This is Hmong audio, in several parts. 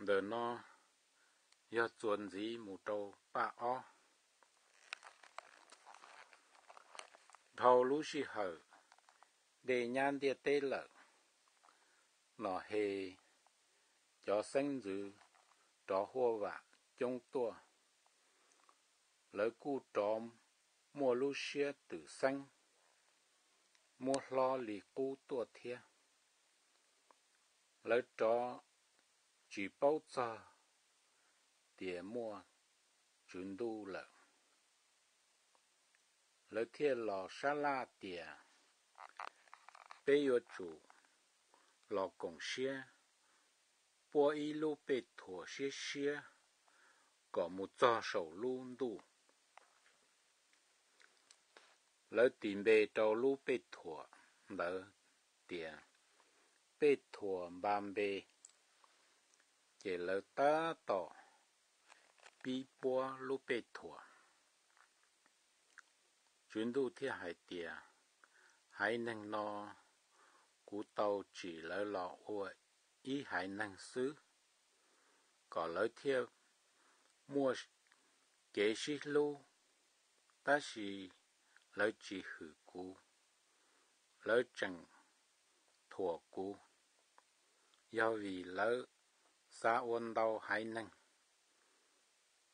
Ntawm no yog txuas ntxiv mus rau paj ob. Dhau lub sij hawm dej nyab ntiaj teb lawm, Nos Hes cov xeeb ntxwv rov huaj vam coob tuaj. Lawv kuj rov muaj lub siab twm xeeb, muab hlob li qub tuaj thiab. Lawv rov tsis paub txog tias muaj Tswv Ntuj lawm, lawv thiaj los sab laj tias, Peb yuav tsum los koom siab puab ib lub pej thuam siab siab kom mus txog saum lub ntuj. Lawv tis npe rau lub pej thuam ntawd tias Pej Thuam Npa Npe. Ces lawv tab tom pib puab lub pej thuam. Tswv Ntuj thiaj hais tias, Haiv neeg no kuv tau tsim lawv los ua ib haiv neeg xwb, kom lawv thiaj muaj kev sib hlub, tab sis lawv tsis hwm kuv, lawv tseem thuam kuv. Yog vim lawv xav ua ntau haiv neeg,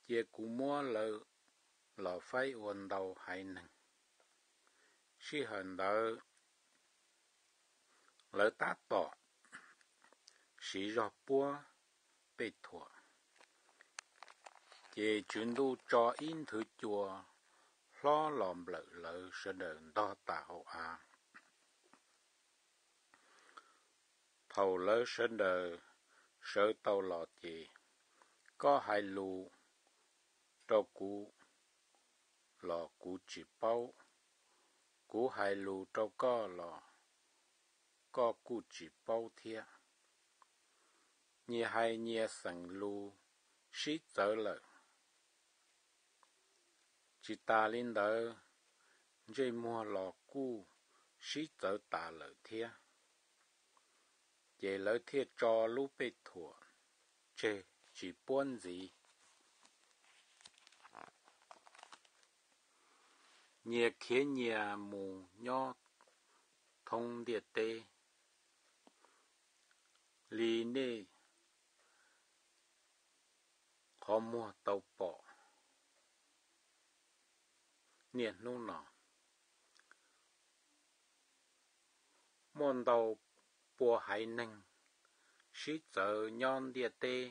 cia kuv muab lawv los faib ua ntau haiv neeg. Sij hawm ntawd lawv tab tom siv zog puab pej thuam, ces Tswv Ntuj tso ib nthwv cua hlob los nplawm lawv sawv daws ntog tas hauv av. Thaum lawv sawv daws sawv tau los ces, koj hais lus rau kuv los kuv tsis paub, kuv hais lus rau koj los koj kuj tsis paub thiab. Nyias hais nyias xeem lus sib txawv lawm. Tsis tas li ntawd, ntsej muag los kuj sib txawv tas lawm thiab. Ces lawv thiaj tso lub pej thuam tseg tsis puab ntxiv. Nyias khiav nyias mus nyob thoob ntiaj teb li nej qhov muag tau pom niaj hnub no. Muaj ntau pua haiv neeg sib txawv nyob ntiaj teb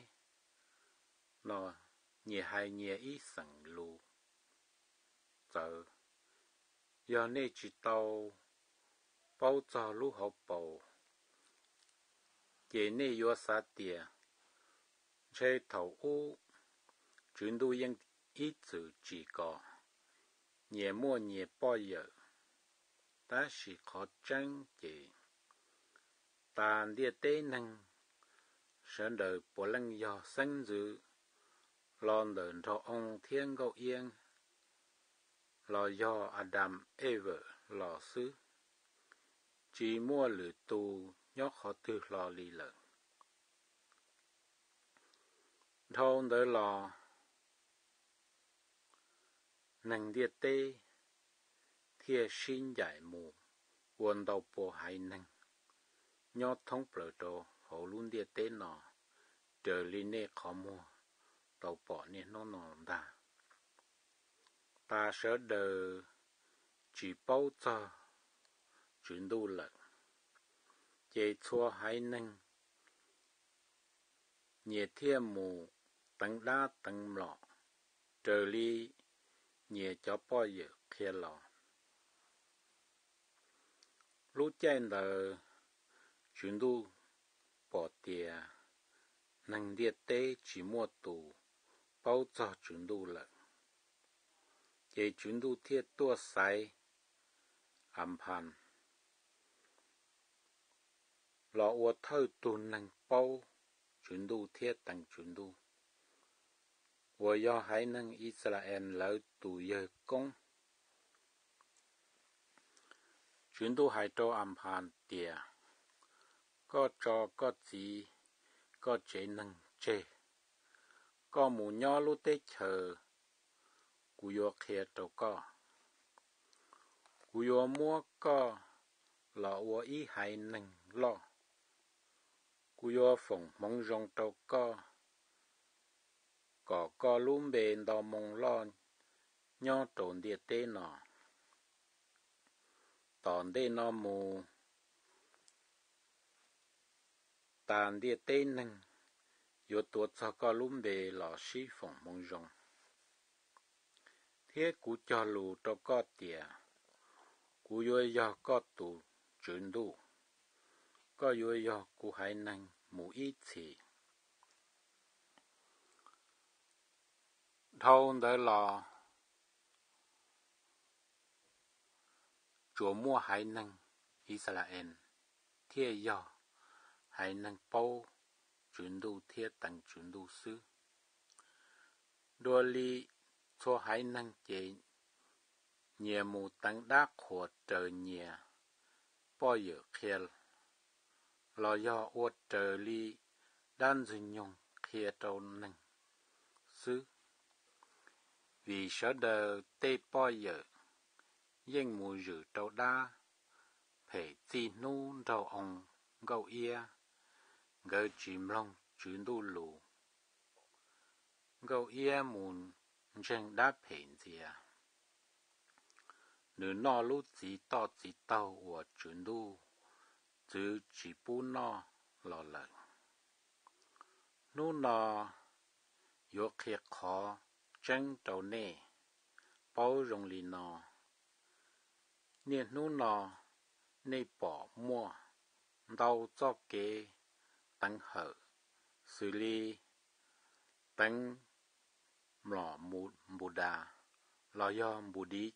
no, nyias hais nyias ib xeem lus txawv. Yog nej tsis tau paub txog lub hauv paus, ces nej yuav xav tias ntshe thaum ub Tswv Ntuj yeej ib txwm tsim kom nyias muaj nyias poj yawm. Tab sis qhov tseeb ces tas ntiaj teb neeg sawv daws puav leej yog xeeb ntxwv los ntawm nraug oo thiab nkauj iab, los yog Adam Eva los xwb, tsis muaj lwm tus nyob qhov twg hlo li lawm. Dhau ntawd los, neeg ntiaj teb thiaj sib ncaim mus ua ntau pua haiv neeg nyob thoob plaws rau hauv lub ntiaj teb no, raws li nej qhov muag tau pom niaj hnub no ntag. Tas sawv daws tsis paub txog Tswv Ntuj lawm, ces txhua haiv neeg nyias thiaj mus teev dab teev mlom raws li nyias cov poj yawm qhia los. Lub caij ntawd Tswv Ntuj pom tias neeg ntiaj teb tsis muaj tus paub txog Tswv Ntuj lawm, ces Tswv Ntuj thiaj tuaj xaiv Anphas los ua thawj tug neeg paub Tswv Ntuj thiab teev Tswv Ntuj, uas yog haiv neeg Ixayees lawv tus yawg koob. Tswv Ntuj hais rau Anphas tias, Koj tso koj txiv koj tsev neeg tseg Koj mus nyob lub teb chaws kuv yuav qhia rau koj. Kuv yuav muab koj los ua ib haiv neeg loj. Kuv yuav foom hmoov zoo rau koj, kom koj lub npe nto moo loj nyob rau ntiaj teb no. Tom ntej no mus, tas ntiaj teb neeg yuav tuav txog koj lub npe los sib foom hmoov zoo. Thiab kuv cog lus rau koj tias kuv yuav yog koj tus Tswv Ntuj, koj yuav yog kuv haiv neeg mus ib txhis. Dhau ntawd los tsuas muaj haiv neeg Ixalayees thiaj yog haiv neeg paub Tswv Ntuj thiab teev Tswv Ntuj xwb. Dua li txhua haiv neeg ces nyias mus teev dab qhuas raws nyias poj yawm qhia, los yog ua raws li dab ntxwg nyoog qhia rau neeg xwb. Vim sawv daws tej poj yawm yeej mus zwm rau dab phem txij hnub nraug oo Nkauj Iab, nkawd tsis mloog Tswv Ntuj lus. Nkauj Iab mus ntseeg dab phem ntxias, nws noj lub txiv toj txiv taug uas Tswv Ntuj txwv tsis pub noj los lawm. Hnub no yuav qhia qhov tseeb rau nej paub zoo li no. Niaj hnub no nej pom muaj ntau txoj kev teev hawm, xws li teev mlom Npudas los yog Npudiv,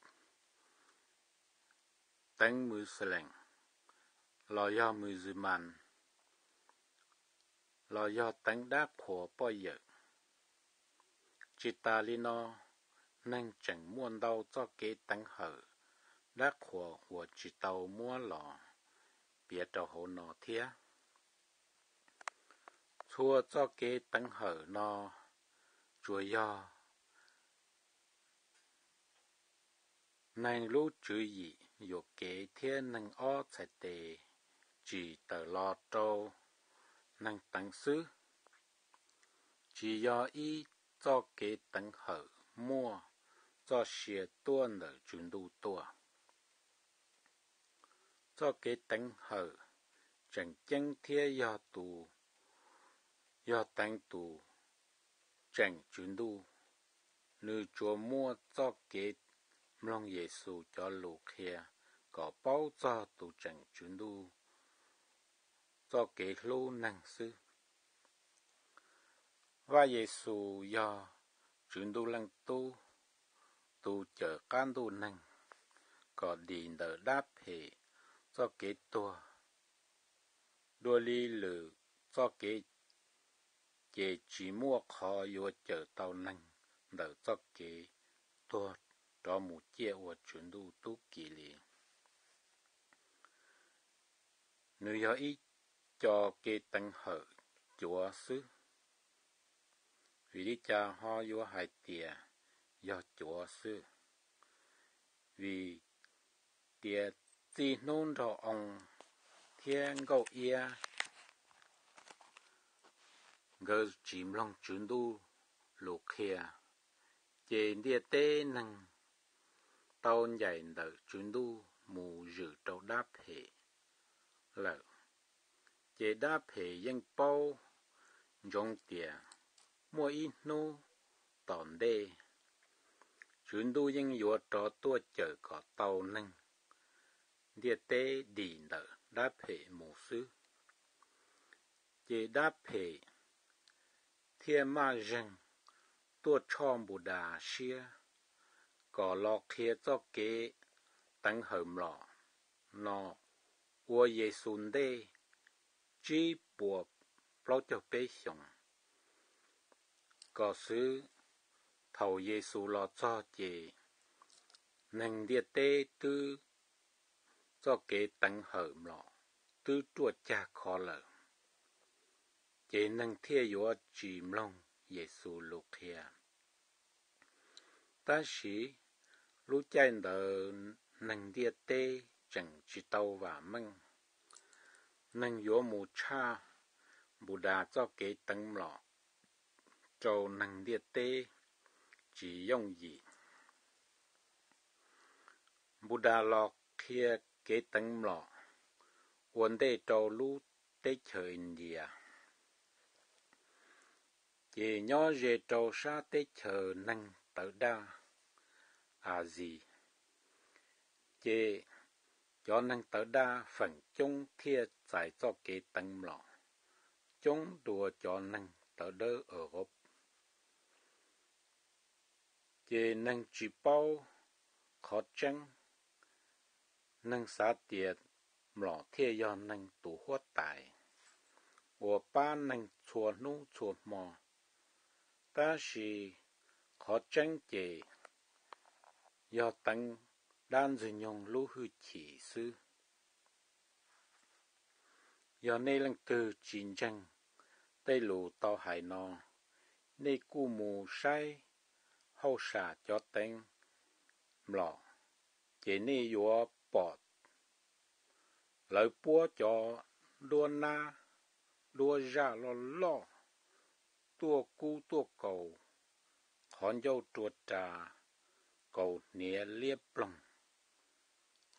teev Muxalees los yog Muxaman, los yog teev dab qhuas poj yawm. Tsis tas li no, neeg tseem muaj ntau txoj kev teev hawm dab qhuas uas tsis tau muab los piav rau hauv no thiab. Txhua txoj kev teev hawm no tsuas yog neeg lub tswv yim yuam kev thiab neeg ob txhais tes tsim tawm los rau neeg teev xwb, tsis yog ib txoj kev teev hawm muaj txoj sia tuaj ntawm Tswv Ntuj tuaj. Txoj kev teev hawm tseem ceeb thiab yog tus, yog teev tus tseem Tswv Ntuj. Nws tsuas muaj txoj kev mloog Yexus cov lus qhia kom paub txog tus tseem Tswv Ntuj txoj kev hlub neeg xwb. Vaj Yexus yog Tswv Ntuj Leej Tub, tus cawm qab ntuj neeg kom dim ntawm dab phem txoj kev tuag. Dua li lwm txoj kev, ces tsis muaj qhov yuav cawm tau neeg ntawm txoj kev tuag rov mus ciaj ua Tswv Ntuj tub ki li. Nws yog ib co kev teev hawm cuav xwb. Vim li cas ho yuav hais tias yog cuav xwb? Vim tias txij hnub nraug oo thiab Nkauj Iab nkawd tsis mloog Tswv Ntuj lus qhia, ces ntiaj teb neeg tau ncaim ntawm Tswv Ntuj mus zwm rau dab phem lawm. Ces dab phem yeej paub ntsoov tias muaj ib hnub tom ntej, Tswv Ntuj yeej yuav rov tuaj cawm kom tau neeg ntiaj teb dim ntawm dab phem mus xwb. Ces dab phem thiaj maj zeeg tuaj tshoj Npudas siab kom los qhia txoj kev teev hawm mlom no ua Yexus ntej tsib puas plaub caug peb xyoos kom xwv. Thaum Yexus los txog ces neeg ntiaj teb twb, txoj kev teev hawm mlom twb ruaj cag kho lawm, ces neeg thiaj yuav tsis mloog Yexus lus qhia. Tab sis lub caij ntawd neeg ntiaj teb tseem tsis tau vam meej, neeg yuav mus tshaj Npus Das txoj kev teev mlom rau neeg ntiaj teb tsis yooj yim. Npus Das los qhia kev teev mlom ua ntej rau lub teb chaws Indias, ces nyob ze rau sab teb chaws neeg tawv daj As Zis, ces cov neeg tawv daj feem coob thiaj txais txoj kev teev mlom coob dua cov neeg tawv dawb Europe. Ces neeg tsis paub qhov tseeb, neeg xav tias mlom thiaj yog neeg tus huab tais uas pab neeg txhua hnub txhua hmo. Tab sis qhov tseeb ces yog teev dab ntxwg nyoog lub hwj chim xwb. Yog nej leej twg tsis ntseeg tej lus tau hais no, nej kuj mus saib hauj sam cov teev mlom, ces nej yuav pom lawv puab cov duab nab, duab zaj loj loj, tuaj kub tuaj kaus, qhov ncauj rua ras, kaus hniav liab ploog.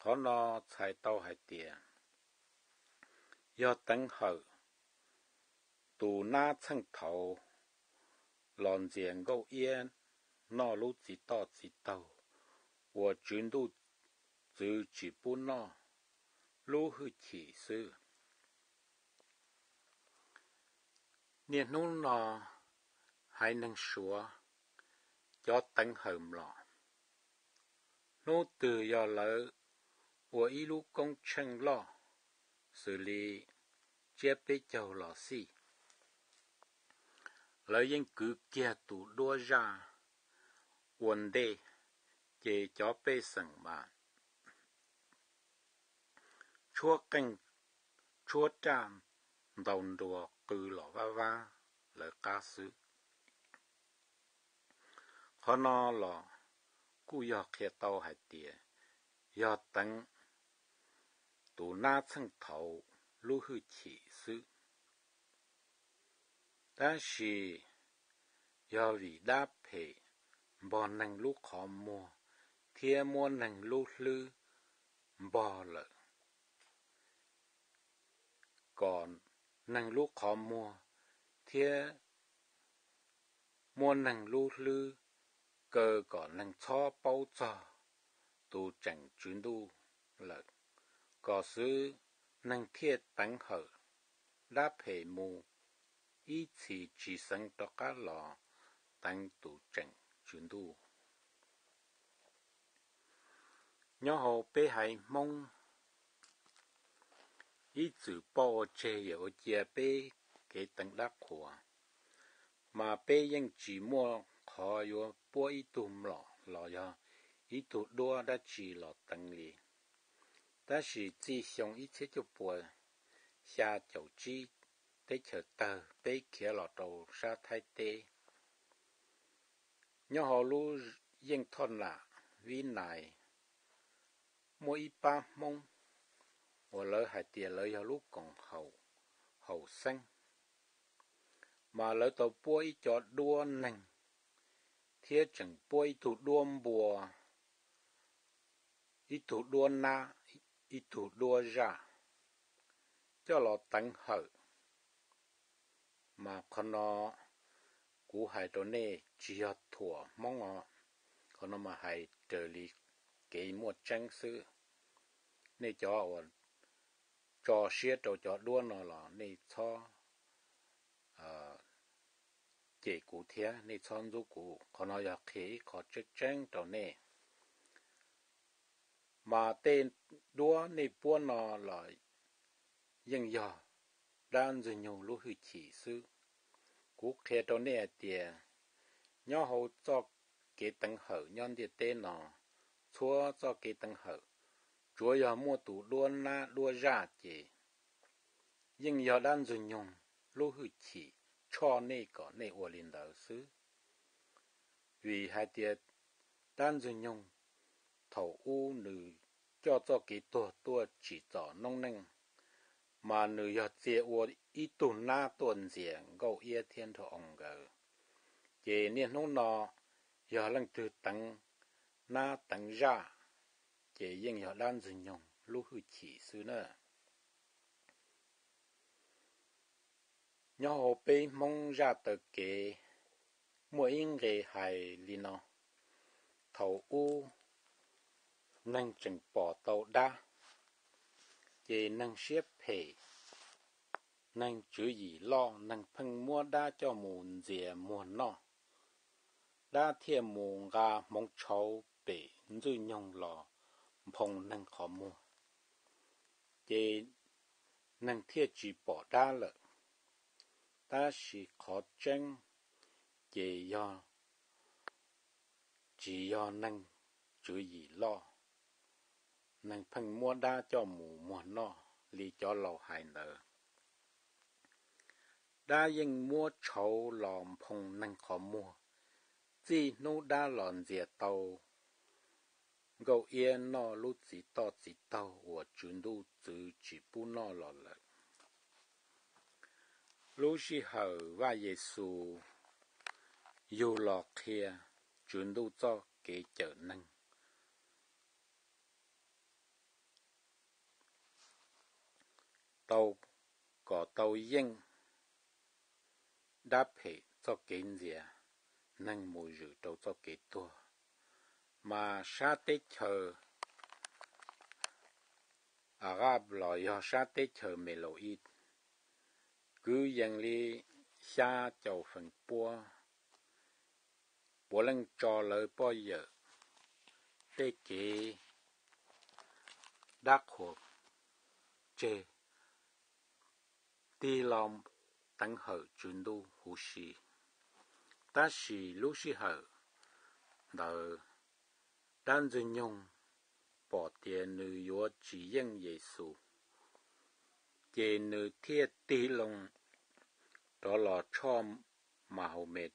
Qhov no txhais tau hais tias yog teev hawm tus nab txheej thaud los ntxias nkauj iab noj lub txiv toj txiv taug uas Tswv Ntuj txwv tsis pub noj lub hwj chim xwb. Niaj hnub no haiv neeg Suav cov teev hawm mlom, hnub twg yog lawv ua ib lub koob tsheej loj xws li tsiab peb caug los xij, lawv yeej kwv kiag tus duab zaj ua ntej, ces cov pej xeem mas tshuab qeej tshuab raj ntaus nruas qw los vab vab lawv qab xwb. Qhov no los kuj yog qhia tau hais tias yog teev tus nab txheej thaud lub hwj chim xwb. Tab sis yog vim dab phem npog neeg lub qhov muag thiab muab neeg lub hlwb npog lawm, kom neeg lub qhov muag thiab muab neeg lub hlwb kaw kom neeg txhob paub txog tus tseem Tswv Ntuj lawm, kom xwb neeg thiaj teev hawm dab phem mus, ib txhis tsis xeev rov qab los teev tus tseem Tswv Ntuj. Nyob hauv peb haiv Hmoob, ib txwm poj ua tseg yawm ua cia peb kev teev dab qhuas, mas peb yeej tsis muaj qhov yuav puab ib tug mlom los yog ib tug duab dab tsi los teev li. Tab sis txij xyoo ib txhiab cuaj puas xya caum tsib, teb chaws tawg peb khiav los rau sab Thaib teb, nyob hauv lub yeej thoj nam Vib Nais, muaj ib pab Hmoob uas lawv hais tias lawv yog lub koom haum haum xeeb, mas lawv tau puab ib co duab neeg, thiab tseem puab ib tug duab npua, ib tug duab nab, ib tug duab zaj coj los teev hawm. Mas qhov no kuv hais rau nej tsis yog thuam Hmoob os, qhov no mas hais raws li kev muaj tseeb xwb. Nej cov uas tso siab rau cov duab no los nej txhob cem kuv thiab nej txhob ntxub kuv, qhov no yog qhia ib qho tseeb tseeb rau nej. Mas tej duab nej puab no los yeej yog dab ntxwg nyoog lub hwj chim xwb. Kuv qhia rau nej hais tias nyob hauv txoj kev teev hawm nyob ntiaj teb no, txhua txoj kev teev hawm, tsuav yog muaj tus duab nab duab zaj ces yeej yog dab ntxwg nyoog lub hwj chim tshoj nej kom nej ua li ntawd xwb. Vim hais tias dab ntxwg nyoog thaum ub nws coj txoj kev tuag tuaj tsim txom noob neej, mas nws yog txia ua ib tug nab tuaj ntxias Nkauj Iab thiab Nraug Oo nkawd. Ces niaj hnub no yog leej twg teev nab teev zaj, ces yeej yog dab ntxwg nyoog lub hwj chim xwb na. Nyob hauv peb Hmoob zaj taw kev muaj ib nqe hais li no: thaum ub neeg tseem pom tau dab, ces neeg siab phem, neeg tswv yim loj, neeg pheej muab dab coj mus ntxias muag noj. Dab thiaj mus nqa hmoov tshauv pem ntxwj nyoog los nphoo neeg qhov muag, ces neeg thiaj tsis pom dab lawm. Tab sis qhov tseeb ces yog tsis yog neeg tswv yim loj, neeg pheej muab dab coj mus muag noj li cov laus hais ntawd. Dab yeej muab tshauv los nphoo neeg qhov muag, txij hnub dab los ntxias tau Nkauj Iab noj lub txiv toj txiv taug uas Tswv Ntuj txwv tsis pub noj los lawm. Lub sij hawm Vaj Yes Xus yug los qhia Tswv Ntuj txoj kev cawm neeg tau, kom tau yeej dab phem txoj kev ntxias neeg mus zwm rau txoj kev tuag, mas sab teb chaws Arab los yog sab teb chaws Middle East kwv yees li xya caum feem pua puav leej tso lawv poj yawm tej kev dab qhuas tseg, tig los teev hawm Tswv Ntuj huv si. Tab sis lub sij hawm ntawd, dab ntxwg nyoog pom tias nws yuav tsis yeej Yes Xus, ces nws thiaj tig loo rov los tshoj Mahomet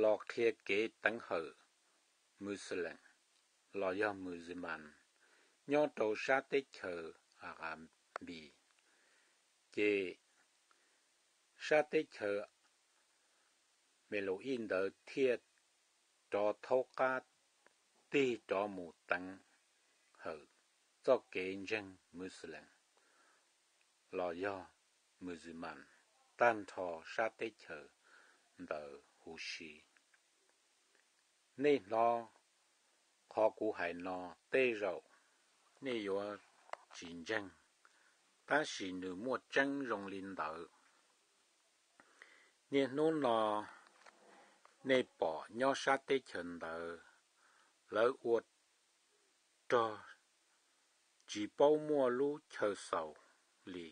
los qhia kev teev hawm Muslim los yog Musulman nyob rau sab teb chaws Arabia. Ces sab teb chaws Middle East ntawd thiaj rov thaub qab tig rov mus teev hawm txoj kev ntseeg Muslim los yog Musulman tag nrho sab teb chaws ntawd huv si. Nej hnov qhov kuv hais no tej zaum nej yuav tsis ntseeg, tab sis nws muaj tseeb zoo li ntawd. Niaj hnub no nej pom nyob sab teb chaws ntawd, lawv ua rog tsis paub muaj lub chaw xaus li.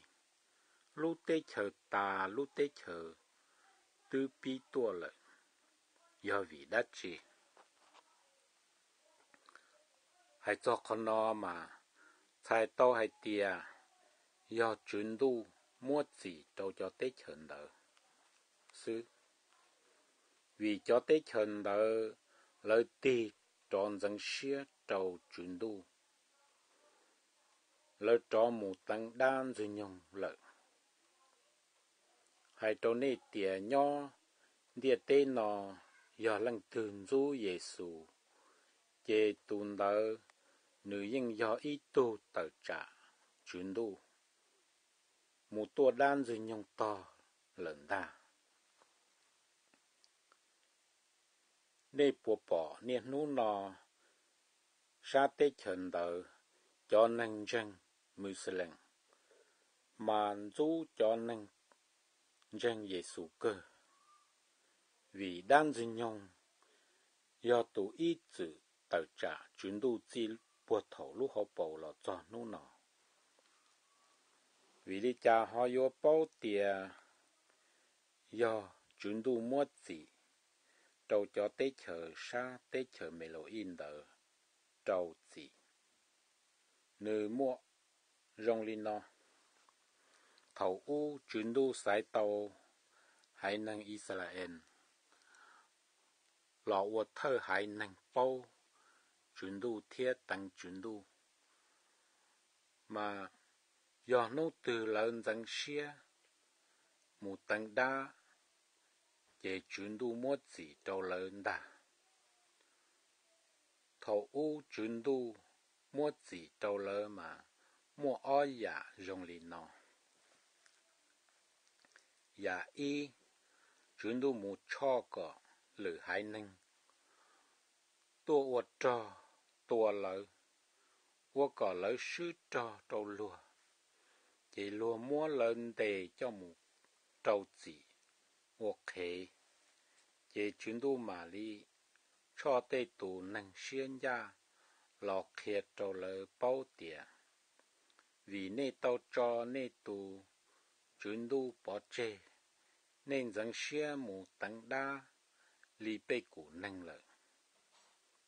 Lub teb chaws tas lub teb chaws twb pib tuaj lawm, yog vim dab tsi? Hais txog qhov no mas txhais tau hais tias yog Tswv Ntuj muab txim rau cov teb chaws ntawd xwb, vim cov teb chaws ntawd lawv tig rov ntxeev siab rau Tswv Ntuj, lawv rov mus teev dab ntxwg nyoog lawm. Hais rau nej tias nyob ntiaj teb no yog leej twg ntxub Yes Xus, ces tus ntawd nws yeej yog ib tug tawm tsam Tswv Ntuj mus tuaj dab ntxwg nyoog tog lawm ntag. Nej puas pom niaj hnub no sab teb chaws ntawd cov neeg ntseeg Muslim mas ntxub cov neeg ntseeg Yes Xus kawg, vim dab ntxwg nyoog yog tus ib txwm tawm tsam Tswv Ntuj txij puag thaum lub hauv paus los txog hnub no. Vim li cas ho yuav paub tias yog Tswv Ntuj muab txim rau cov teb chaws sab teb chaws Middle East ntawd rau txim? Nws muaj zoo li no: Thaum ub Tswv Ntuj xaiv tau haiv neeg Yixalayees los ua thawj haiv neeg paub Tswv Ntuj thiab teev Tswv Ntuj. Mas yog hnub twg lawv ntxeev siab mus teev dab, ces Tswv Ntuj muab txim rau lawv ntag. Thaum ub Tswv Ntuj muab txim rau lawv mas muaj ob yam zoo li no. Yam ib, Tswv Ntuj mus tshoj kom lwm haiv neeg tuaj ua rog tua lawv, ua kom lawv swb rog rau luag, ces luag muab lawv ntes coj mus rau txim ua qhev. Ces Tswv Ntuj mam li tshoj tej tus neeg siab ncaj los qhia rau lawv paub tias, vim nej tau tso nej tus Tswv Ntuj pov tseg, nej ntxeev siab mus teev dab li pej kum neeg lawm.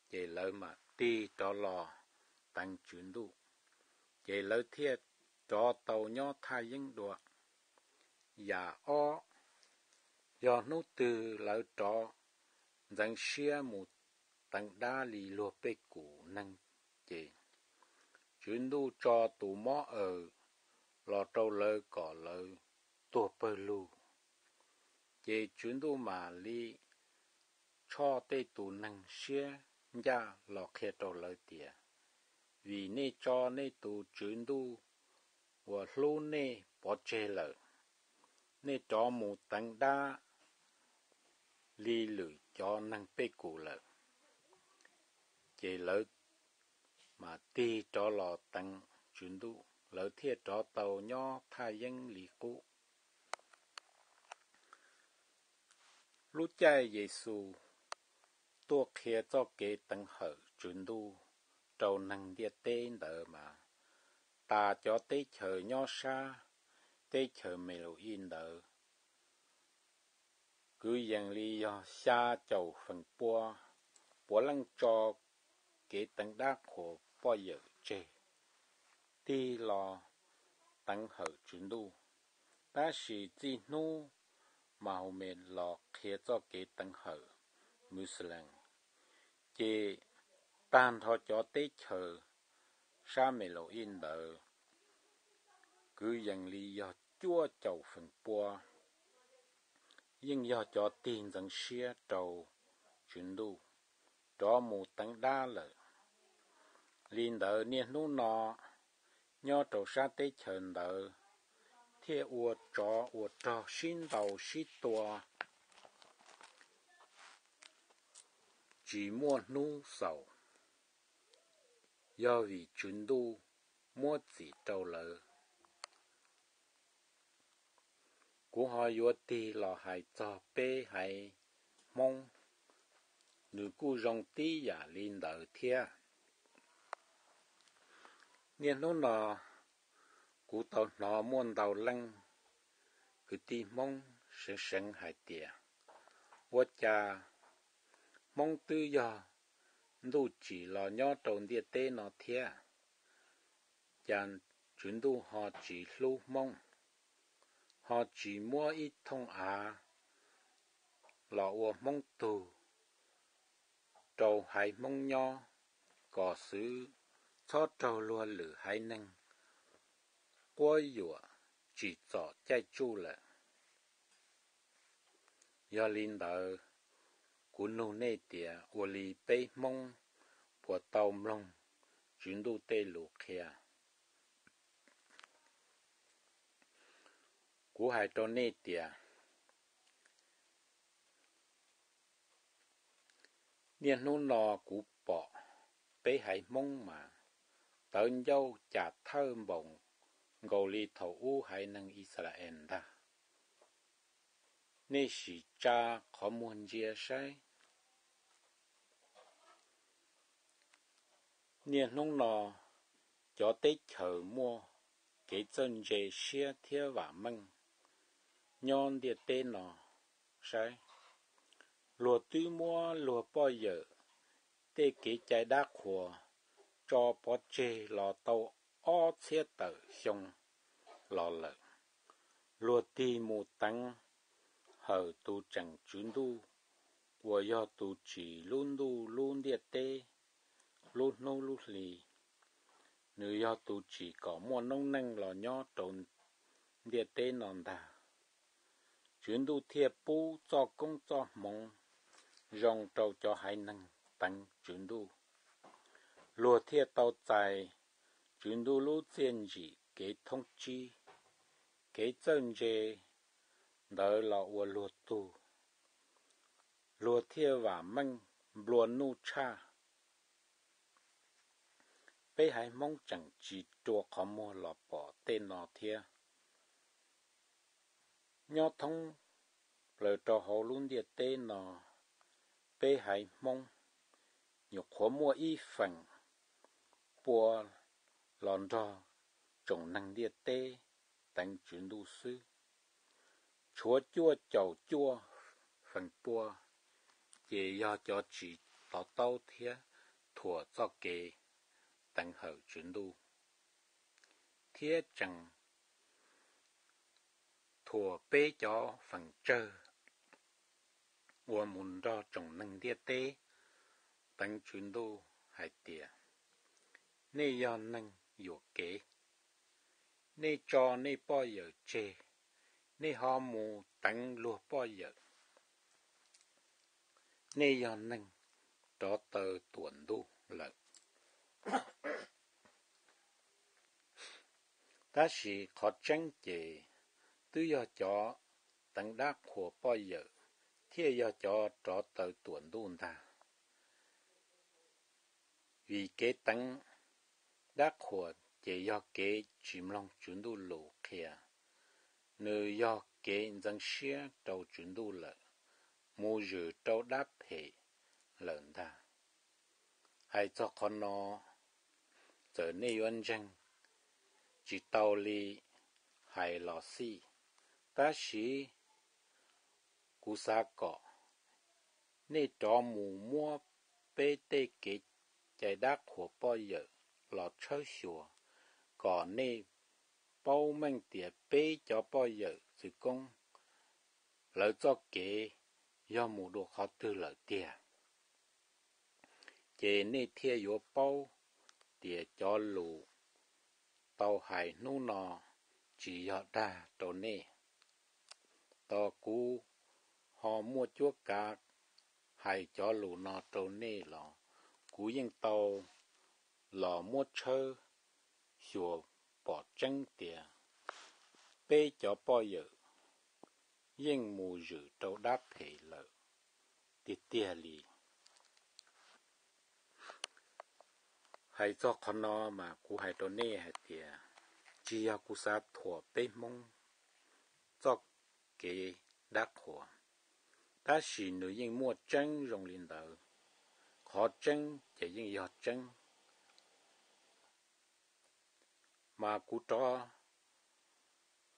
Ces lawv mam tig rov los teev Tswv Ntuj, ces lawv thiaj rov tau nyob thaj yeeb dua. Yam ob, yog hnub twg lawv rov ntxeev siab mus teev dab li luag pej kum neeg, ces Tswv Ntuj tso tus mob aws los rau lawv kom lawv tuag pawg lug. Ces Tswv Ntuj mam li tshoj tej tus neeg siab ncaj los qhia rau lawv tias, vim nej tso nej tus Tswv Ntuj uas hlub nej pov tseg lawm, nej rov mus teev dab li lwm cov neeg pej kum lawm. Ces lawv mam tig rov los teev Tswv Ntuj, lawv thiaj rov tau nyob thaj yeeb li qub. Lub caij Yexus tuaj qhia txoj kev teev hawm Tswv Ntuj rau neeg ntiaj teb ntawd mas, tas cov teb chaws nyob sab teb chaws Melauij ntawd kwv yees li yog xya caum feem pua puav leej tso kev teev dab qhuas poj yawm tseg, tig los teev hawm Tswv Ntuj. Tab sis txij hnub Mahumes los qhia txoj kev teev hawm Muslim, ces tag nrho cov teb chaws sab Melauij ntawd kwv yees li yog cuaj caum feem pua yeej yog cov tig ntxeev siab rau Tswv Ntuj, rov mus teev dab lawm. Li ntawd niaj hnub no nyob rau sab teb chaws ntawd thiaj ua tsov ua rog sib ntaus sib tua tsis muaj hnub xaus, yog vim Tswv Ntuj muab txim rau lawv. Kuv ho yuav tig los hais txog peb haiv Hmoob, nws kuj zoo tib yam li ntawd thiab. Niaj hnub no kuv tau hnov muaj ntau leej kwv tij Hmoob seev seev hais tias, ua cas Hmoob twb yog ntuj tsim los nyob rau ntiaj teb no thiab, cas Tswv Ntuj ho tsis hlub Hmoob, ho tsis muab ib thooj av los ua Hmoob tug rau haiv Hmoob nyob, kom xwv txhob raug luag lwm haiv neeg quab yuam tsim txom caij tsuj lawm. Yog li ntawd, kuv nug nej tias ua li peb Hmoob puas tau mloog Tswv Ntuj tej lus qhia? Kuv hais rau nej tias, niaj hnub no kuv pom peb haiv Hmoob mas tawv ncauj cas thawj npaum nkaus li thaum ub haiv neeg Yixalayees ntag. Nej sim tsa qhov muag ntsia saib. Niaj hnub no cov teb chaws muaj kev txawj ntse siab thiab vam meej nyob ntiaj teb no saib, luag twb muab luag poj yawm tej kev cai dab qhuas tso pov tseg los tau ob txhiab tawm xyoo los lawm. Luag tig mus teev hawm tus tseem Tswv Ntuj uas yog tus tsim lub ntuj lub ntiaj teb, lub hnub lub hli. Nws yog tus tsim kom muaj noob neej los nyob rau ntiaj teb no ntag. Tswv Ntuj thiaj pub txoj koob txoj hmoov zoo rau cov haiv neeg teev Tswv Ntuj. Luag thiaj tau txais Tswv Ntuj lub txiaj ntsim kev thoob tsib, kev txawj ntse ntawd los ua luag tug. Luag thiaj vam meej nplua nuj tshaj. Peb haiv Hmoob tseem tsis rua qhov muag los pom tej no thiab. Nyob thoob plaws rau hauv lub ntiaj teb no, peb haiv Hmoob nyuam qhuav muaj ib feem pua los nrog tsoom neeg ntiaj teb teev Tswv Ntuj xwb. Tshuav cuaj caum cuaj feem pua ces yog cov tsis to taub thiab thuam txoj kev teev hawm Tswv Ntuj, thiab tseem thuam peb cov feem tsawg uas mus nrog tsoom neeg ntiaj teb teev Tswv Ntuj hais tias: Nej yog neeg yuam kev, nej tso nej poj yawm tseg, nej ho mus teev luag poj yawm. Nej yog neeg rov taw tuam ntuj lawm. Tab sis qhov tseeb ces twb yog cov teev dab qhuas poj yawm thiaj yog cov rov taw tuam ntuj ntag. Vim kev teev dab qhuas ces yog kev tsis mloog Tswv Ntuj lus qhia, nws yog kev ntxeev siab rau Tswv Ntuj lawm, mus zwm rau dab phem lawm ntag. Hais txog qhov no, txawm nej yuav ntseeg tsis tau li hais los xij, tab sis kuv xav kom nej rov mus muab peb tej kev cai dab qhuas poj yawm los tshawb xyuas, kom nej paub meej tias peb cov poj yawm txwv koob lawv txoj kev yog mus dua qhov twg lawm tiag. Ces nej thiaj yuav paub tias cov lus tau hais hnub no tsis yog dag rau nej. Tos kuv ho muaj cuab kav hais cov lus no rau nej los kuv yeej tau los muab tshawb xyuas pom tseeb tias peb cov poj yawm yeej mus zwm rau dab phem lawm tiag tiag li. Hais txog qhov no mas kuv hais rau nej hais tias, tsis yog kuv xav thuam peb Hmoob txoj kev dab qhuas, tab sis nws yeej muaj tseeb zoo li ntawd. Qhov tseeb ces yeej yog tseeb. Mas kuv rov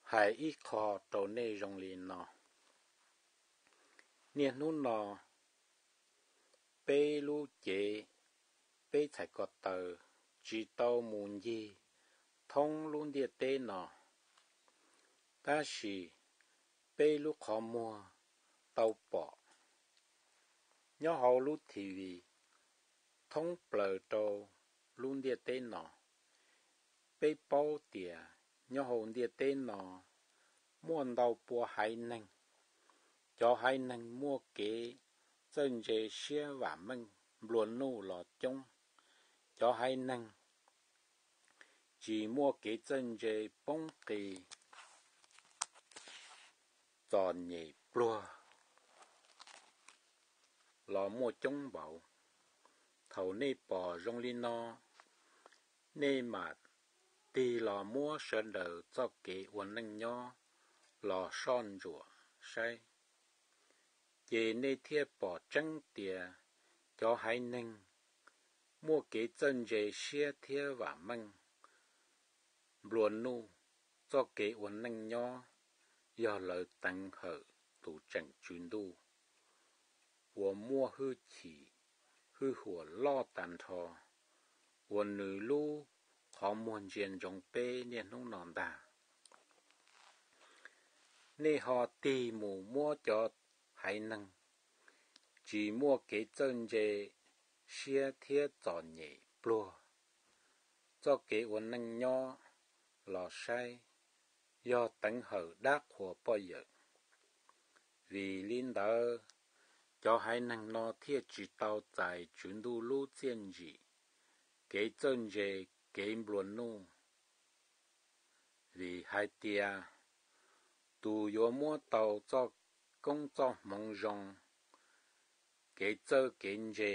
hais ib qho rau nej zoo li no. Niaj hnub no, peb lub cev, peb txhais ko taw tsis tau mus ncig thoob lub ntiaj teb no, tab sis peb lub qhov muag tau pom nyob hauv lub T V thoob plaws rau lub ntiaj teb no. Peb paub tias nyob hauv ntiaj teb no muaj ntau pua haiv neeg. Cov haiv neeg muaj kev txawj ntse siab vam meej nplua nuj los coob. Cov haiv neeg tsis muaj kev txawj ntse poob qis txom nyem pluag los muaj coob npaum. Thaum nej pom zoo li no, nej mam tig los muab sawv daws txoj kev ua neej nyob los soj ntsuam saib, ces nej thiaj pom tseeb tias cov haiv neeg muaj kev txawj ntse siab thiab vam meej nplua nuj, txoj kev ua neej nyob yog lawv teev hawm tus tseem tswv ntuj uas muaj hwj chim hwj huam loj tag nrho, uas nws lub qhov muag ntsia ntsoov peb niaj hnub no ntag. Nej ho tig mus muab cov haiv neeg tsis muaj kev txawj ntse siab thiab txom nyem pluag txoj kev ua neej nyob los saib, yog teev hawm dab qhuas poj yawm. Vim li ntawd, cov haiv neeg no thiaj tsis tau txais Tswv Ntuj lub txiaj ntsim, kev txawj ntse, kev nplua nuj. Vim hais tias, tus yuav muab tau txoj koob txoj hmoov zoo, kev txawj kev ntse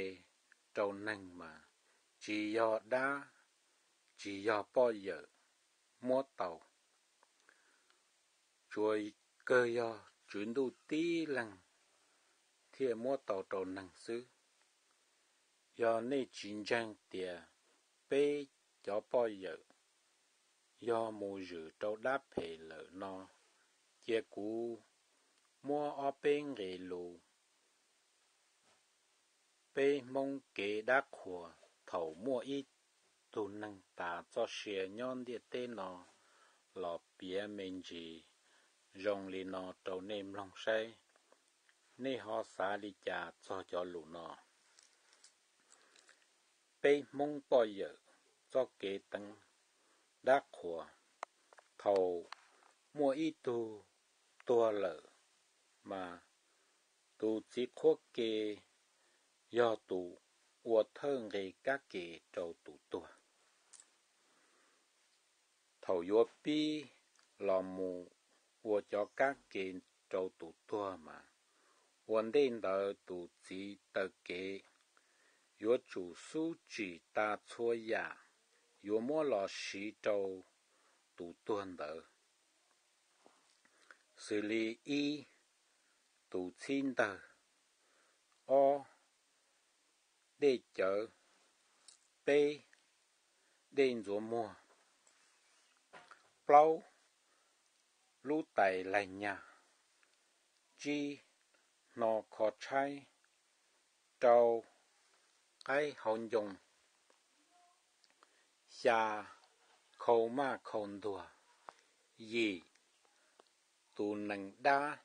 rau neeg mas tsis yog dab, tsis yog poj yawm muab tau, tsuas kawg yog Tswv Ntuj tib leeg thiaj muab tau rau neeg xwb. Yog nej tsis ntseeg tias peb cov poj yawm yog mus zwm rau dab phem lawm no, cia kuv muab ob peb nqe lus peb Hmoob kev dab qhuas thaum muaj ib tug neeg tas txoj sia nyob ntiaj teb no los piav me ntsis zoo li no rau nej mloog saib, nej ho xav li cas txog cov lus no. Peb Hmoob poj yawm txoj kev teev dab qhuas, thaum muaj ib tug tuag lawm mas tus txiv qhuab ke yog tus ua thawj nqe kab ke rau tus tuag. Thaum yuav pib los mus ua cov kab ke rau tus tuag mas, ua ntej ntawd tus txiv taw kev yuav tsum xub tsim tas txhua yam yuav muab los siv rau tus tuag ntawd, xws li ib, tus txhib ntawg, ob, dej cawv, peb, dej ntxuav muag, plaub, lub tais laig nyag, tsib, hno kho tshaib, rau, qaib hau ncoo, xya, khau maj khau ntuag, yim, tus nees dab,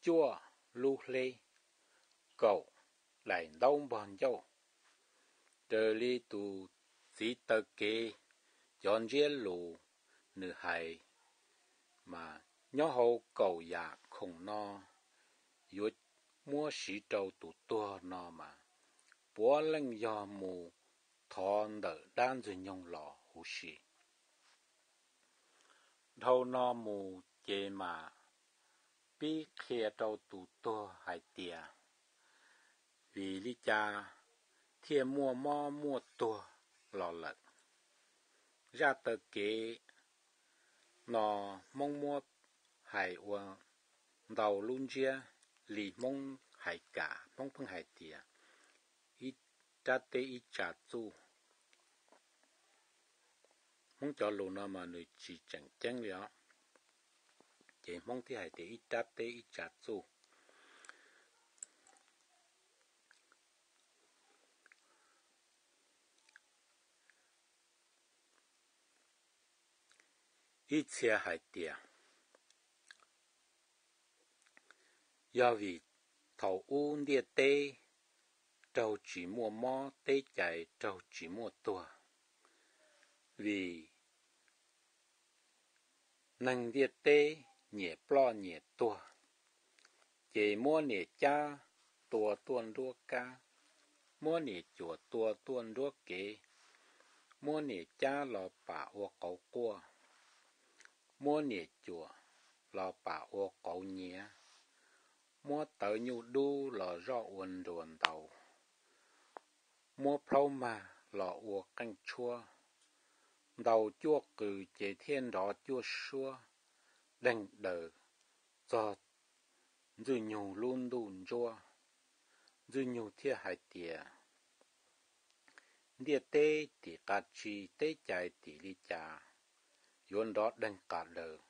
cuaj, lub hleb, kaum, daim ntaub npog ncauj. Raws li tus txiv taw kev cov ntsiab lus nws hais mas, nyob hauv kaum yam khoom no yuav muab siv rau tus tuag no mas, puav leej yog mus thov ntawm dab ntxwg nyoog los huv si. Dhau no mus ces mam pib qhia rau tus tuag hais tias, vim li cas thiaj muaj mob muaj tuag los lawm. Zaj taw kev no Hmoob muab hais ua ntau lub ntsiab li Hmoob hais kam, Hmoob pheej hais tias ib rab teb ib tsa txuj. Hmoob cov lus no mas nws tsis tseem ceeb li os, ces Hmoob thiaj hais tias ib rab teb ib tsa txuj. Ib txhia hais tias, yog vim thaum ub ntiaj teb raug tsis muaj mob, teb cais raug tsis muaj tuag, vim neeg ntiaj teb nyiam ploj nyiam tuag, ces muab niam cab tua tuaj nruab kab, muab niam cuam tua tuaj nruab kev, muab niam cab los pam ua qauv quaj, muab niam cuam los pam ua qauv nyiav, muab tawv nyuj dub los zoj ua nruas ntaus, muab plhaub mag los ua qeej tshuab, ntaus cuaj qws ces thiaj nrov cuaj suab, deeg daws txog Ntxwj Nyoog lub ntuj ntsuab. Ntxwj Nyoog thiaj hais tias, ntiaj teb tim qas tsi, teb cais tim li cas, yuav nrov deeg qas daws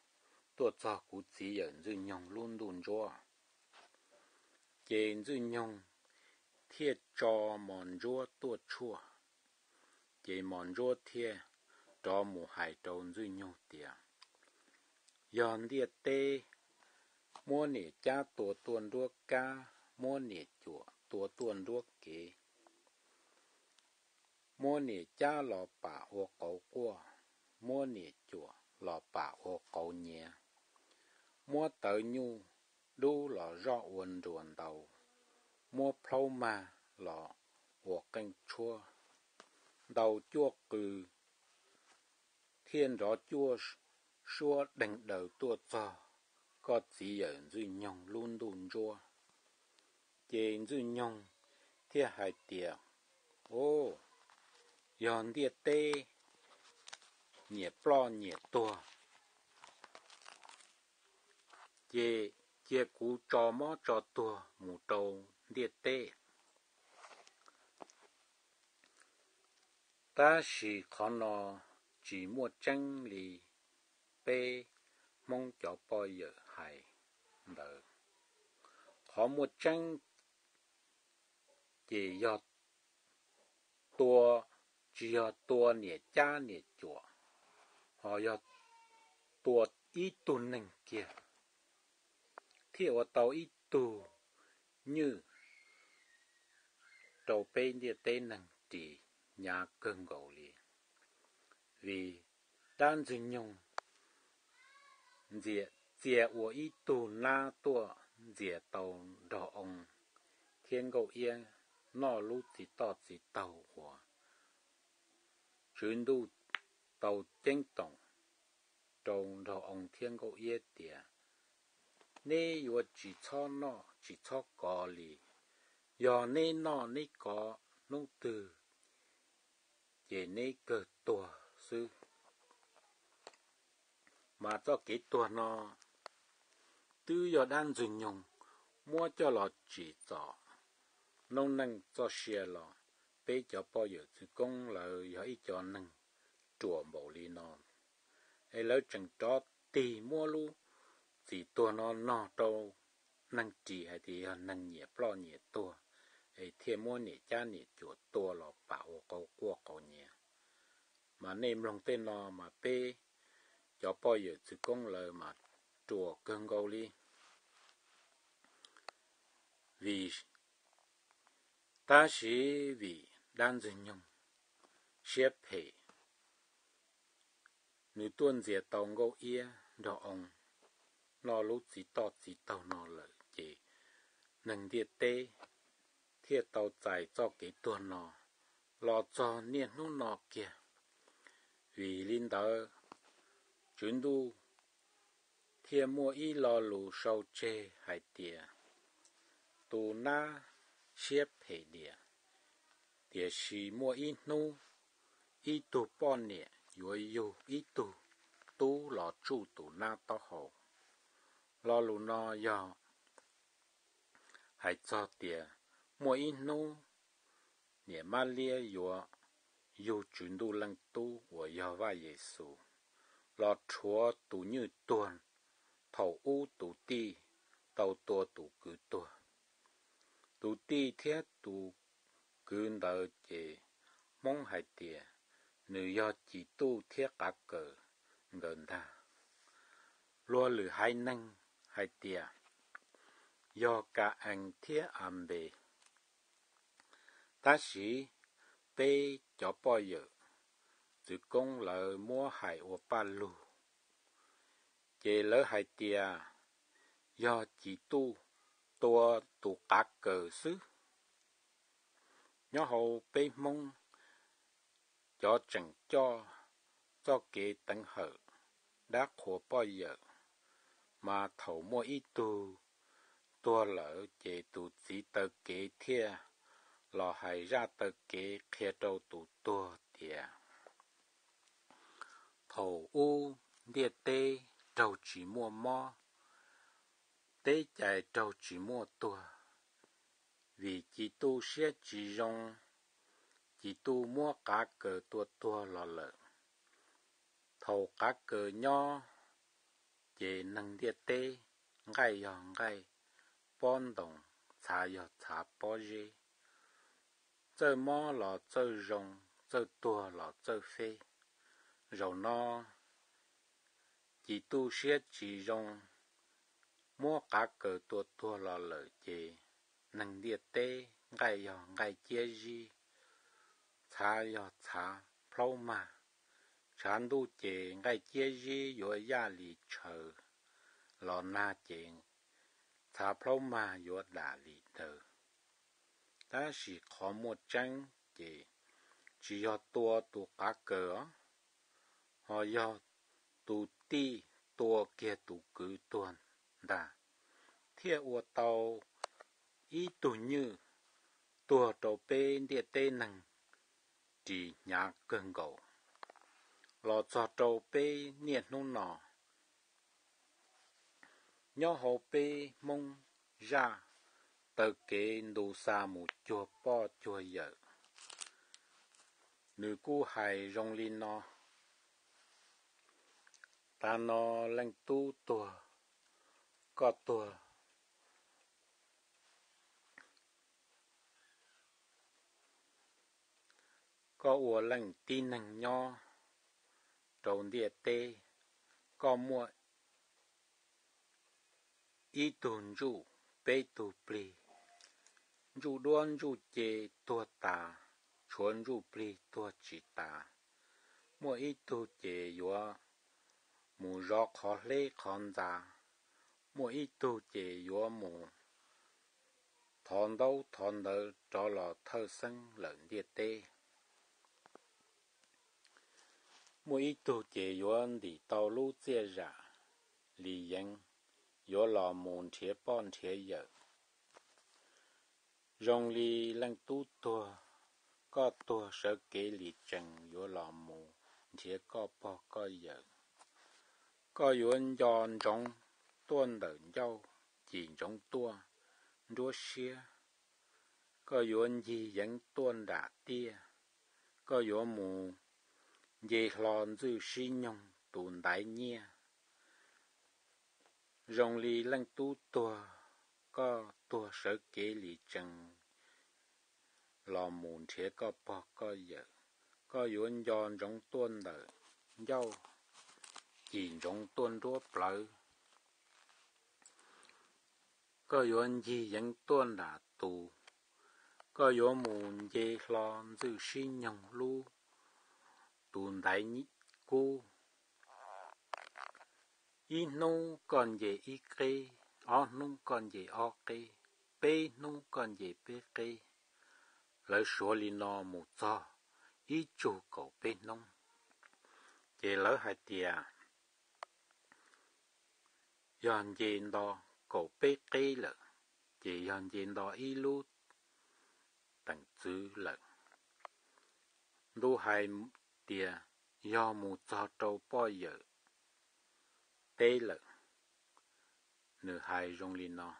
tuaj txog kuv txiv yawm Ntxwj Nyoog lub ntuj ntsuab. Ces Ntxwj Nyoog thiaj tso mos ntsuab tuaj tshuaj. Ces mos ntsuab thiaj rov mus hais rau Ntxwj Nyoog tias, yog ntiaj teb Muab niam cab tua tuaj nruab kab, muab niam cuam tua tuaj nruab kev. Muab niam cab los pam ua qauv quaj, muab niam cuam los pam ua qauv nyiav. Muab tawv nyuj dub los zoj ua nruas ntaus, muab plhaub mag los ua qeej tshuab. Ntaus cuaj qws thiaj nrov cuaj suab deeg daws tuaj txog koj txiv yawm Ntxwj Nyoog lub ntuj ntsuab. Ces Ntxwj Nyoog thiaj hais tias, Au, yog ntiaj teb nyiam ploj nyiam tuag, ces cia kuv tso mob tso tuag mus rau ntiaj teb. Tab sis qhov no tsis muaj tseeb li peb Hmoob cov poj yawm hais ntawd. Qhov muaj tseeb ces yog tua, tsis yog tua niam cab niam cuam, ho yog tua ib tug neeg kiag, thiaj ua tau ib tug nywj rau peb ntiaj teb neeg ris hnyav kawg nkaus li. Vim dab Ntxwg Nyoog ntxias txia ua ib tug nab tuaj ntxias tau Nraug Oo thiab Nkauj Iab noj lub txiv toj txiv taug uas Tswv Ntuj tau ceeb toom rau Nraug Oo thiab Nkauj Iab tias, Neb yuav tsis txhob noj tsis txhob kov li. Yog neb noj neb kov hnub twg ces neb kawg tuag xwb. Mas txoj kev tuag no twb yog dab Ntxwg Nyoog muab coj los tsim txom noob neej txoj sia los peb cov poj yawm txwv koob lawv yog ib co neeg ruam npaum li no, es lawv tseem rov tig muab lub txim tuag no nog rau neeg ris hais tias yog neeg nyiam ploj nyiam tuag, es thiaj muab niam cab niam cuam tua los pam ua qauv quaj qauv nyiav. Mas nej mloog tej no mas peb cov poj yawm txwv koob lawv mas ruam kawg nkaus li. Vim, tab sis vim dab Ntxwg Nyoog siab phem, nws tuaj ntxias tau Nkauj Iab Nraug Oo noj lub txiv toj txiv taug no lawm ces neeg ntiaj teb thiaj tau txais txoj kev tuag no los txog niaj hnub no kiag. Vim li ntawd, Tswv Ntuj thiaj muaj ib lo lus sau tseg hais tias, tus nab siab phem diam, tiam sis muaj ib hnub ib tug poj niam yuav yug ib tug tub los tsuj tus nab taub hau. Lo lus no yog hais txog tias muaj ib hnub niam Mab Liab yuav yug Tswv Ntuj Leej Tub uas yog Vaj Yes Xus los rhuav tus nywj tuag thaum ub tus tij tau tua tus kwv tuag. Tus tij thiab tus kwv ntawd ces Hmoob hais tias nws yog Cim Tuj thiab Qav Kaws nkawd ntag. Luag lwm haiv neeg hais tias yog Ka-ees thiab Anpes. Tab sis peb cov poj yawm txwv koob lawv muab hais ua paj lug, ces lawv hais tias yog Cim Tuj tua tus Qav Kaws xwb. Nyob hauv peb Hmoob cov tseem coj txoj kev teev hawm dab qhuas poj yawm, mas thaum muaj ib tug tuag lawm ces tus txiv taw kev thiaj los hais zaj taw kev qhia rau tus tuag tias thaum ub ntiaj teb raug tsis muaj mob, teb cais raug tsis muaj tuag, vim Cim Tuj siab tsis zoo, Cim Tuj muab Qav Kaws tua tuag los lawm. Thaum Qav Kaws nyob ces neeg ntiaj teb nqaij yog nqaij, pob ntoos txhav yog txhav pob zeb, txawj mob los txawj zoo, txawj tuag los txawj feb. Zaum no Cim Tuj siab tsis zoo, Muab qav kaws tua tuag los lawm ces neeg ntiaj teb nqaij yog nqaij ciab zib, txhav yog txhav plaub mag. Tshav ntuj ces nqaij ciab zib yuav yaj li tshaw los nag ces txhav plaub mag yuav dam li daws. Tab sis qhov muaj tseeb ces tsis yog tua tus qav kaws os, ho yog tus tij tua kiag tus kwv tuag ntag, thiaj ua tau ib tug nywj tuag rau peb ntiaj teb neeg ris hnyav kawg nkaus los txog rau peb niaj hnub no. Nyob hauv peb Hmoob zaj taw kev ntu xa mus cuag poj cuag yawm, nws kuj hais zoo li no: Tav no leej tub tuag, koj tuag, koj ua leej tib neeg nyob rau ntiaj teb, koj muaj ib tug ntsuj peb tug plig, ntsuj duab ntsuj ce tuag tas, tshuav ntsuj plig tuag tsis tas. Muaj ib tug ces yuav mus zov qhov hleb qhov ntxa, muaj ib tug ces yuav mus thov ntaub thov ntawv rov los thawj xeeb lawm ntiaj teb. Muaj ib tug ces yuav ntim tau lub txiaj zam li yeev, yuav los mus nrhiav poj nrhiav yawm. Zoo li leej tub tuag, koj tuag sawv kev li tsees yuav los mus nrhiav koj pog koj yawm. Koj yuav nco ntsoov tuaj ntawm ncauj, cim ntsoov tuaj nruab siab. Koj yuav ncig yeev tuaj nram tiaj, koj yuav mus nce hlo ntxwj sib nyoog tus ntaiv nyiaj. Zoo li leej tub tuag, koj tuag sawv kev li tsees los mus nrhiav koj pog koj yawm. Koj yuav nco ntsoov tuaj ntawm ncauj, cim ntsoov tuaj nruab plawv. Koj yuav ncig yeev tuaj nram tus, koj yuav mus nce hlo ntxwj sib nyoog lub tus ntaiv kub. Ib hnub koj nce ib qeb, ob hnub koj nce ob qeb, peb hnub koj nce peb qeb. Lawv suav li no mus txog ib tsug kaum peb hnub, ces lawv hais tias yog nce nto kaum peb qeb lawm, ces yog nce nto ib lub teem txwv lawm. Ntu hais tias yog mus txog rau poj yawm teb lawm. Nws hais zoo li no: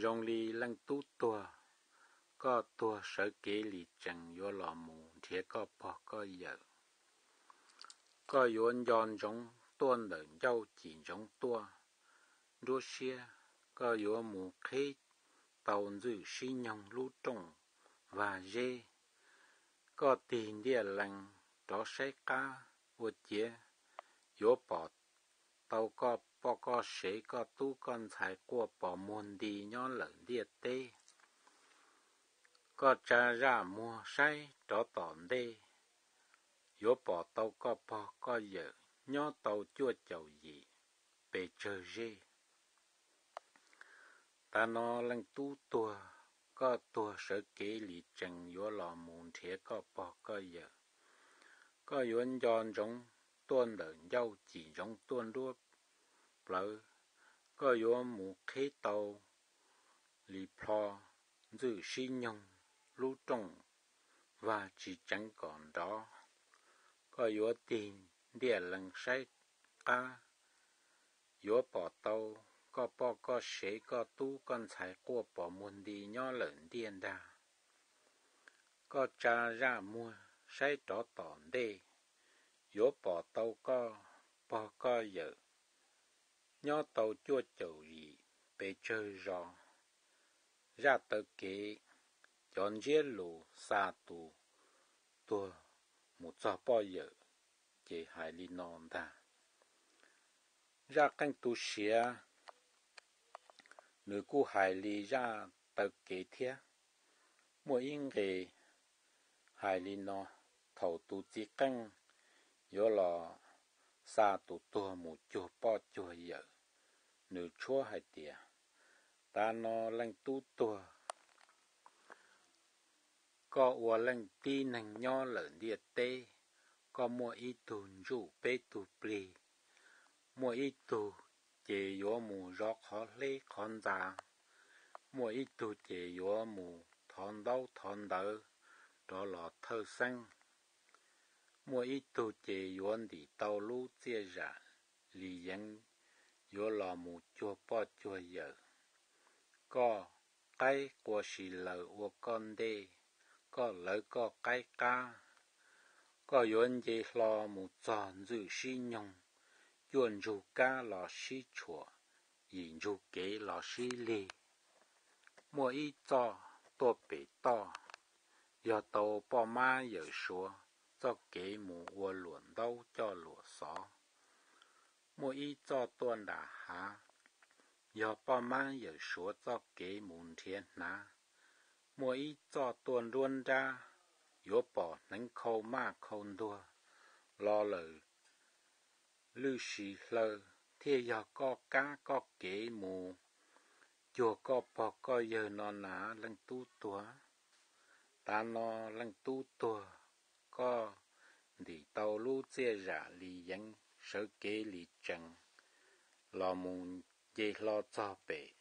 Zoo li leej tub tuag, koj tuag sawv kev li tsees yuav los mus nrhiav koj pog koj yawm. Koj yuav nco ntsoov tuaj ntawm ncauj, cim ntsoov tuaj nruab siab. Koj yuav mus qhib tau ntxwj sib nyoog lub rooj vag zeb. Koj tig ntiaj lees rov saib qab ua ciav, yuav pom tau koj poj koj sev, koj tub koj ntxhais quaj pos muag nti nyob lawm ntiaj teb. Koj tsa zaj muag saib rov tom ntej, yuav pom tau koj pog koj yawm nyob tau cuaj caum yim pes tsawg zej. Tav no leej tub tuag, koj tuag sawv kev li tsees yuav los mus nrhiav koj pog koj yawm. Koj yuav nco ntsoov tuaj ntawm ncauj, cim ntsoov tuaj nruab plawv. Koj yuav mus qhib tau li plho ntxwj sib nyoog lub rooj vag tsis tseev kom nrov. Koj yuav tig ntiaj lees saib qab, yuav pom tau koj poj koj sev, koj tub koj ntxhais quaj pos muag nti nyob lawm ntiaj nrag. Koj tsa zaj muag saib rov tom ntej, yuav pom tau koj pog koj yawm nyob tau cuaj caum yim pes tsawg zos. Zaj taw kev, cov ntsiab lus xa tus tuag mus txog poj yawm ces hais li no ntag. Zaj qeej tu siav, Nws kuj hais li zaj taw kev thiab. Muaj ib nqe hais li no: Thaum tus txiv qeej yuav los xa tus tuag mus cuag poj cuag yawm, nws tshuab hais tias: Tav no leej tub tuag, koj ua leej tib neeg nyob lawm ntiaj teb, koj muaj ib tug ntsuj peb tug plig. Muaj ib tug ces yuav mus zov qhov hleb qhov ntxa, muaj ib tug ces yuav mus thov ntaub thov ntawv rov los thawj xeeb, muaj ib tug ces yuav ntim tau lub txiaj zam li yeev yuav los mus cuag poj cuag yawm. Koj qaib qua si lawv ua koj ntej, koj lawv koj qaib qab. Koj yuav nce hlo mus txog ntxwj sib nyoog, cuaj ntsug kab los sib tshuam, yim ntsug kev los sib lig. Muaj ib txoj tuaj pem toj, yog tau poj mab yawm suav txoj kev mus ua luam ntaub coj luam xov. Muaj ib txoj tuaj nram hav, yog poj mab yawm suav txoj kev mus nrhiav hnav. Muaj ib txoj tuaj nruab nrab, yuav pom hneev khau maj khau ntuag los lawm lwj si hlaw, thiaj yog koj kab koj kev mus cuag koj pog koj yawg no na leej tub tuag. Tav no leej tub tuag, koj ntim tau lub txiaj zam li yeev sawv kev li tsees los mus nce hlo txog pem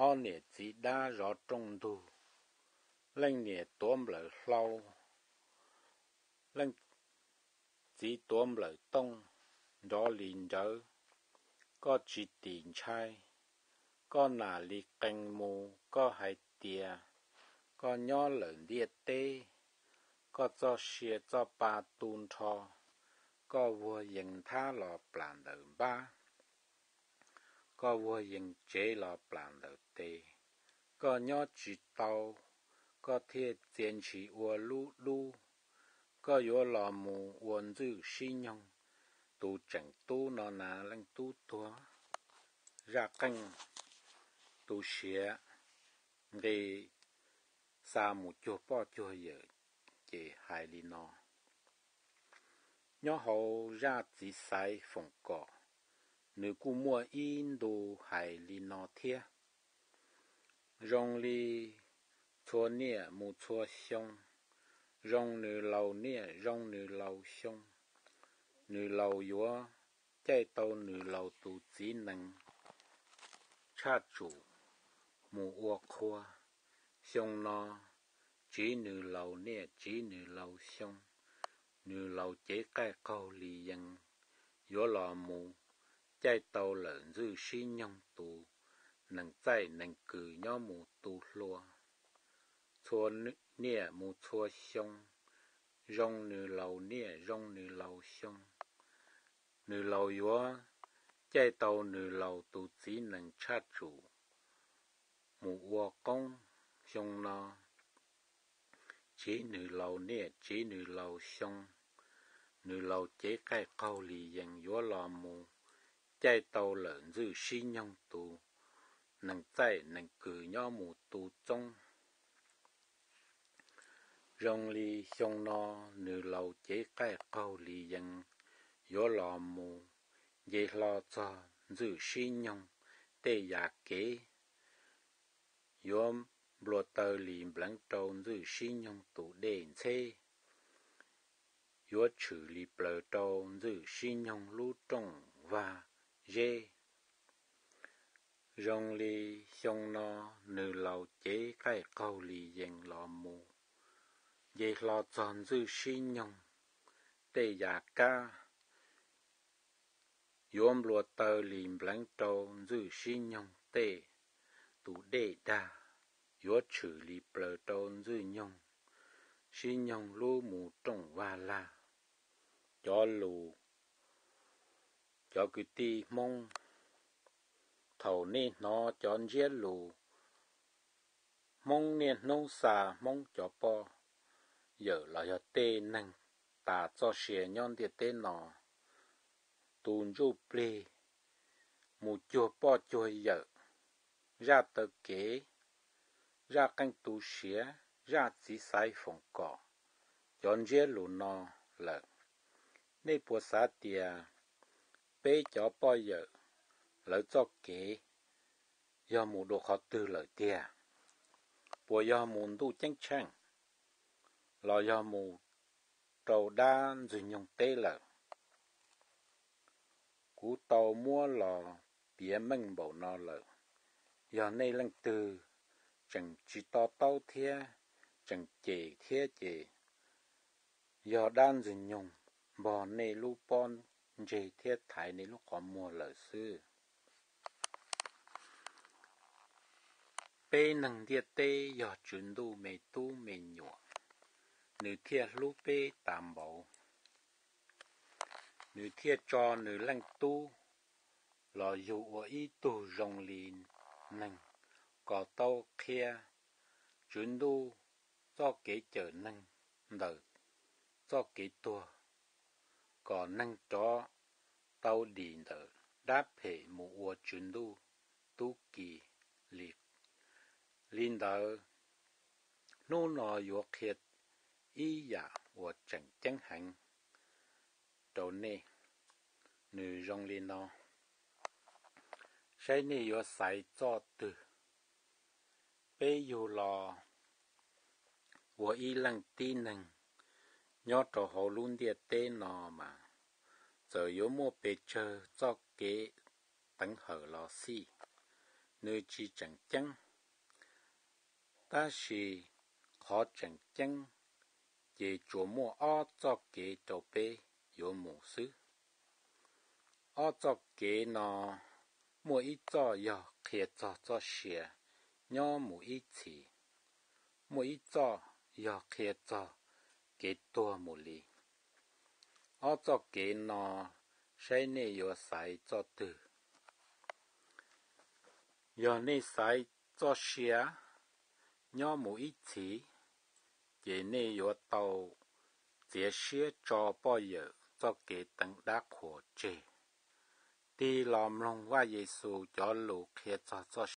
ob niam txiv dab zov rooj ntug. Leej niam tuav nplawm hlau, leej txiv tuav nplawm tooj nrov li nrawv. Koj tsis tim ntshai, koj nam li qee mus, koj hais tias koj nyob lawm ntiaj teb, koj txoj sia txoj pa tu nrho, koj vuag yees nthab los plam ntawm npab, koj vuag yees tsev los plam ntawm tes, koj nyob tsis tau, koj thiaj txia ntshis ua lub dub. Koj yuav los mus ua ntxwj sib nyoog tus tseem tub no na leej tub tuag. Zaj qeej tu siav nqi xa mus cuag poj cuag yawm ces hais li no. Nyob hauv zaj txiv xaiv foom kom, nws kuj muaj ib ntu hais li no thiab. Zoo li txhua niaj mus txhua xyoo, zoo nws laus niaj zoo nws laus xyoo, nws laus yuav caij tau nws laus tus txiv nees tshaj tsum mus ua qhua. Xyoo no tsiv nws laus niaj tsiv nws laus xyoo, nws laus cev qaij qaug li yees, yuav los mus caij tau lawm ntxwj sib nyoog tus nees txaij nees kws nyob mus tu hlua. Txhua niaj mus txhua xyoo, zoo nws laus niaj zoo nws laus xyoo, nws laus yuav caij tau nws laus tus txiv nees tshaj tsum mus ua qoob. Xyoo no tsiv nws laus niaj tsiv nws laus xyoo, nws laus cev qaij qaug li yees yuav los mus caij tau lawm ntxwj sib nyoog tus nees txaij nees kws nyob mus tu txoob. Zoo li xyoo no nws laus cev qaij qaug li yees yuav los mus nce hlo txog ntxwj sib nyoog tej yam kev, yuav nplua taw li npleev rau ntxwj sib nyoog tus dej ntxheb, yuav tshwm li plaws rau ntxwj sib nyoog lub rooj vag zeb. Zoo li xyoo no nws laus cev qaij qaug li yees los mus nce hlo txog ntxwj sib nyoog tej yam kab, yuav nplua taw li npleev rau ntxwj sib nyoog tej tus dej dag, yuav tshwm li plaws rau ntxwj nyoog sib nyoog lub mus rooj vag lag. Cov lus, cov kwv tij Hmoob, thaum nej hnov cov ntsiab lus Hmoob niaj hnub xa Hmoob cov poj yawm los yog tej neeg tas txoj sia nyob ntiaj teb no, tus ntsuj plig mus cuag poj cuag yawm, zaj taw kev, zaj qeej tu siav, zaj txiv xaiv foom kom, cov ntsiab lus no lawm. Nej puas xav tias peb cov poj yawm lawv txoj kev yog mus dua qhov twg lawm tiag? Puas yog mus ntuj ceeb tsheej, los yog mus rau dab ntxwg nyoog teb lawm? Kuv tau muab los piav meej npaum no lawm, yog nej leej twg tseem tsis to taub thiab tseem cem thiab ces yog dab ntxwg nyoog npog nej lub pob ntseg thiab thaiv nej lub qhov muag lawm xwb. Peb neeg ntiaj teb yog Tswv Ntuj me tub me nyuam, nws thiaj hlub peb tas npaud. Nws thiaj tso nws leej tub los yug ua ib tug zoo li neeg, kom tau qhia Tswv Ntuj txoj kev cawm neeg ntawm txoj kev tuag, kom neeg rov tau dim ntawm dab phem mus ua Tswv Ntuj tub ki li. Li ntawd, hnub no yuav qhia ib yam uas tseem ceeb heev rau nej. Nws zoo li no: Saib nej yuav xaiv txoj twg? Peb yug los ua ib leej tib neeg nyob rau hauv lub ntiaj teb no mas, txawm yuav muaj pes tsawg txoj kev teev hawm los xij, nws tsis tseem ceeb. Tab sis qhov tseem ceeb ces tsuas muaj ob txoj kev rau peb yuav mus xwb. Ob txoj kev no, muaj ib txoj yog qhia txog txoj sia nyob mus ib txhis, muaj ib txoj yog qhia txog kev tuag mus li. Ob txoj kev no, saib nej yuav xaiv txoj twg? Yog nej xaiv txoj sia nyob mus ib txhis, ces nej yuav tau txiav siab tso poj yawm txoj kev teev dab qhuas tseg, tig los mloog Vaj Yes Xus cov lus qhia txog txoj